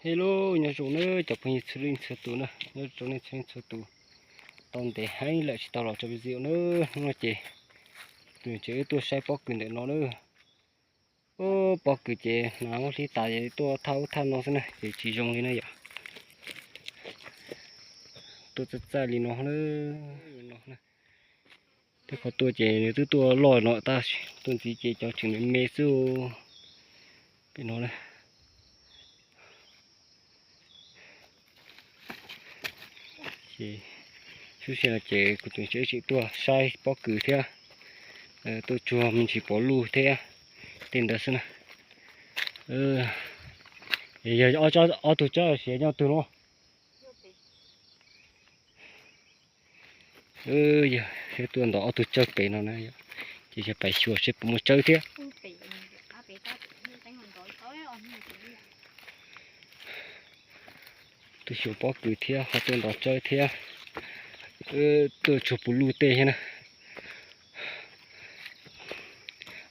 Hello, nyob zoo nawb cov phooj ywg txhua leej txhua tus na, nyob zoo nej txhua leej txhua tus. Tau ntev heev lawm tsis tau los tso video na, hnub no ces tus tsev wb tuaj saib pob kws ntawm no na. Pob kws ces hnav muab hlib tas ces tuaj thaj ub thaj no xwb na ces tsis zoo li na yom. Tuaj txaij txaij li no na. Tej qhov tuaj ces nws twb tuaj loj no tab sis tuaj ntxiv ces cov tseem me me xwb. Pem no na. Ces xub sia no ces kuv tseem tseem tuaj saib pob kws thiab, tuaj tsuag me ntsis pov luj thiab tej ntawd xwb na. Yog ob tug tsawb siav nyob twg no? Yog thiab tuaj ntov ob tug tsawb pem no na, ces yog pais xyuas seb puas muaj tsawb thiab. Tuaj xyuas pob kws thiab ho tuaj ntov tsawb thiab, tuaj tsuag pov luj tej thiab na.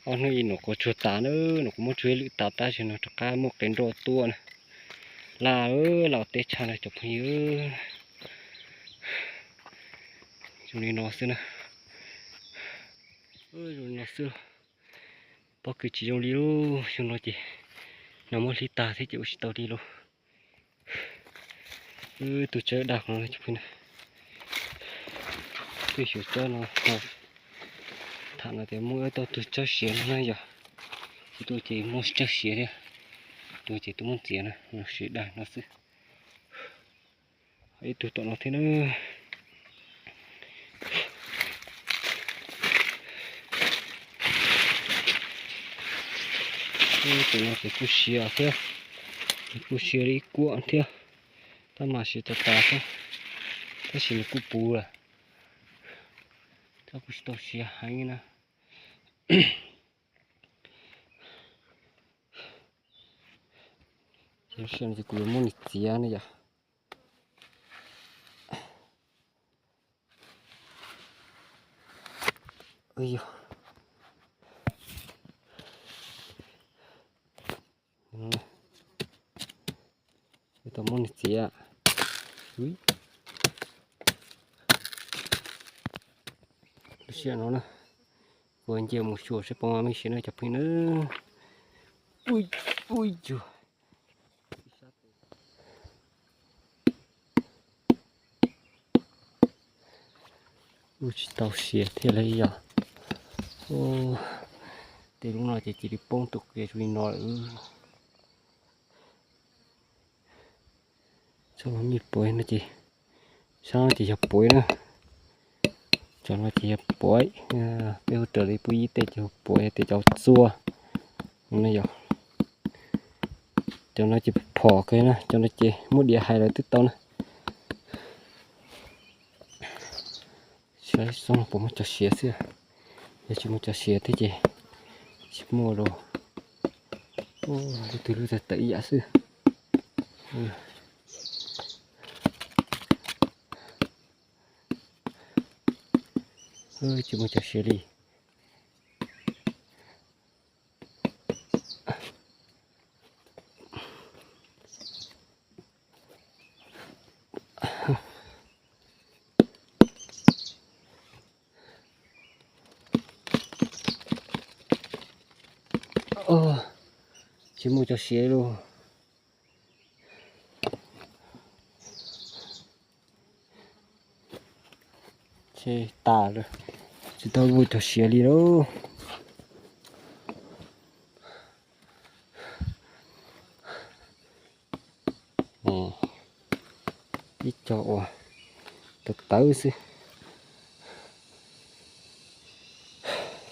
Ob hnub ib num quas tsuag tas na, num quas muab tsuag ib lwm tas tab sis no rov qab muaj qe nroj tuaj na. Laj laj teb tshaj na cov phooj ywg. Zoo li no xwb na. Zoo li no xwb. Pob kws tsis zoo li lauj, xyoo no ces hnav muab hlib tag thiab ces ua tsis tau li lauj. Wb tug tsawb daj qhov no cov phooj ywg. Twb xyuas tsawb no, tham no tias muaj ib tug tsawb siav no na yog. Ces tuaj ces muaj tsawb siav thiab. Tuaj ces tuaj muab txiav na, siav daj no xwb. Ib tug tom no thiab na. Tus no ces kuj siav thiab, kuj siav li ib kuam thiab, tab mas siav tas tas thiab, tab sis nws kuj puv lawm, tab kuj tsis tau siav heev na. Ces kuv yuav muab nws txiav ne yom. Tau muab nws txiav. Lub sij hawm no na, kuv nce mus xyuas seb puas muaj siav na cov phooj ywg na. Ui, ui yug. Ua tsis tau siav thiab li yog. Tej lub no ces cia li poob tus qia zoo li no lawm. Txhob mas mij puav no ces, sab no ces yog puav na. Cov no ces yog puav, peb hu raws li pub ib tej ces hu puav, yog tej cov txua no yog. Cov no ces phom kawg na, cov no ces muab diav hais lawm twb tau na. Saib xyov puas muaj cov siav xwb, yog tsis muaj cov siav thiab ces tsis muaj los. Lub twg lub tawv tawv ib yam xwb. Tsis muaj cov siav li. Tsis muaj cov siav li. Ces tas lawm, tsis tau muaj cov siav li lauj. Ib co uas tawv tawv xwb,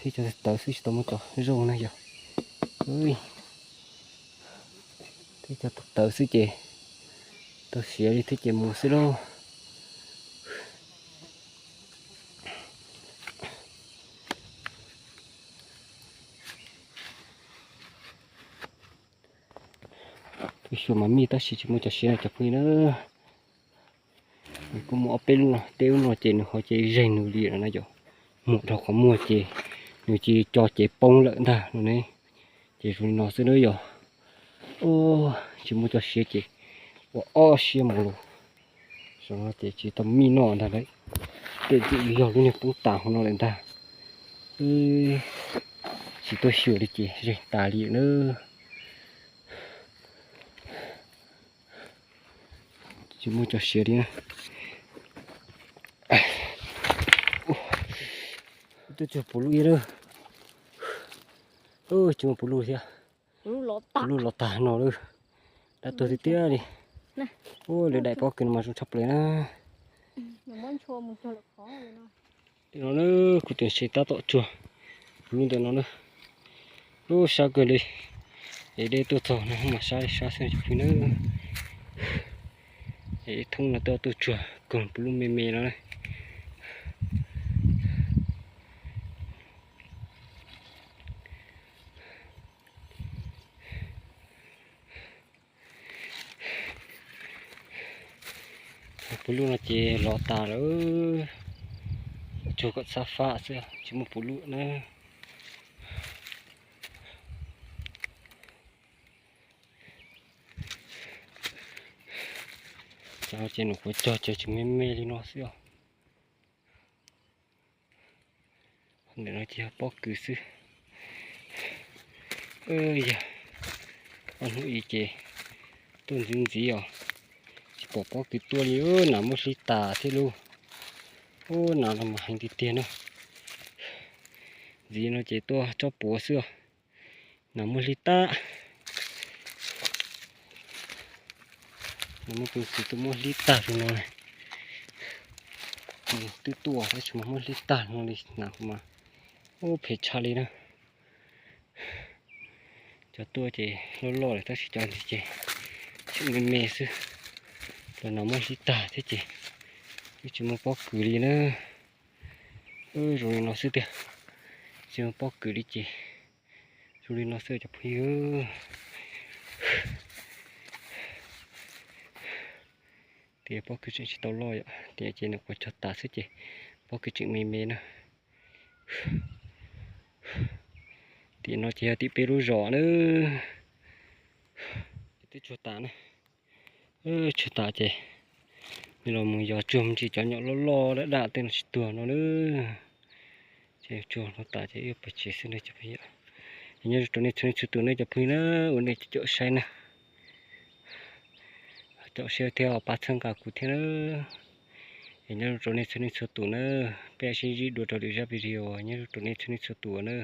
ib co tawv tawv xwb tsis tau muaj cov zoo na yog. Ib co tawv tawv xwb ces tau siav li thiab ces mus xwb lauj. Tus xyuas mas mij tab sis tsis muaj cov siav cov phooj ywg na. Nws kuj muaj ob peb lub no, tej lub no ces nws ho ces zeeg nws li no na yom. Muam dhau qhov muag ces nws cia li co ces poob lawm ntag no ne. Ces zoo li no xwb na yom. Tsis muaj cov siav ces Ua ob siab mus lawm. Saum no ces tsis tau mij noj ntag lauj. Tej twm yog lub niag poob tas hauv no lawm ntag. Tsis tuaj xyuas li ces zeeg tas li na. Tsis muaj cov siav li na. Tuaj tsuag puv luj ib lawm. Tsis muaj puv luj thiab. Puv luj los tag no lawm. Dab tuag tiag tiag li. Ua lawv daim pob kws no mas zoo tshaj plaws na. Ntawm no na, kuv tseem tab tom tsuag puv luj ntawm no na. Lub sab kawg li. Es dej tuaj txog no mas sab li sab xwb cov phooj ywg na. Es thoob no tuaj tuaj tsuag koog puv luj me me no na. Puv luj no ces los tas lawm. Tsuag kom xab fab xwb tsis muaj puv luj na. Cov ces nws kuav cog ces tseem me me li no xwb os. Ntawm no ces yog pob kws xwb. Yog ob hnub ib ces tuaj ntxiv ntxiv os, tsis pom pob kws tuaj li, nas muab hlib tas thiab lauj. Ub, nas no mas heev tiag tiag na. Ntxiv no ces tuaj tsob puav xwb os. Nas muab hlib tag. Nas muab tus txiv tuaj muab hlib tag li no. Twb tuaj tab sis mas muab hlib tag no li nas mas, ub, phem tshaj li na. Cov tuaj ces loj loj lawm tab sis cov ntxiv ces tseem me me xwb. Los nas muab hlib tag thiab ces twb tsis muaj pob kws li na. Zoo li no xwb tiag, tsis muaj pob kws li ces zoo li no xwb cov phooj ywg. Tias pob kws tseem tsis tau loj yom, tias ces nws kuav cog tas xwb ces pob kws tseem me me na. Tim no ces yog tim peb lub zos na. Twb tsuag tas na. Tsuag tas ces nws los mus yos tsuag me ntsis cov nyom loj loj daj daj tej no tsis tuag no na. Ces tsuag no tas ces wb pais tsev xwb na cov phooj ywg. Es nyob zoo rau nej txhua leej txhua tus na cov phooj ywg na, ua nej caum saib na. Caum saib thiab pab txhawb nqa kuv thiab na. Es nyob zoo rau nej txhua leej txhua tus na. Peb sib ntsib dua rau lwm zaj video, nyob zoo rau nej txhua leej txhua tus na.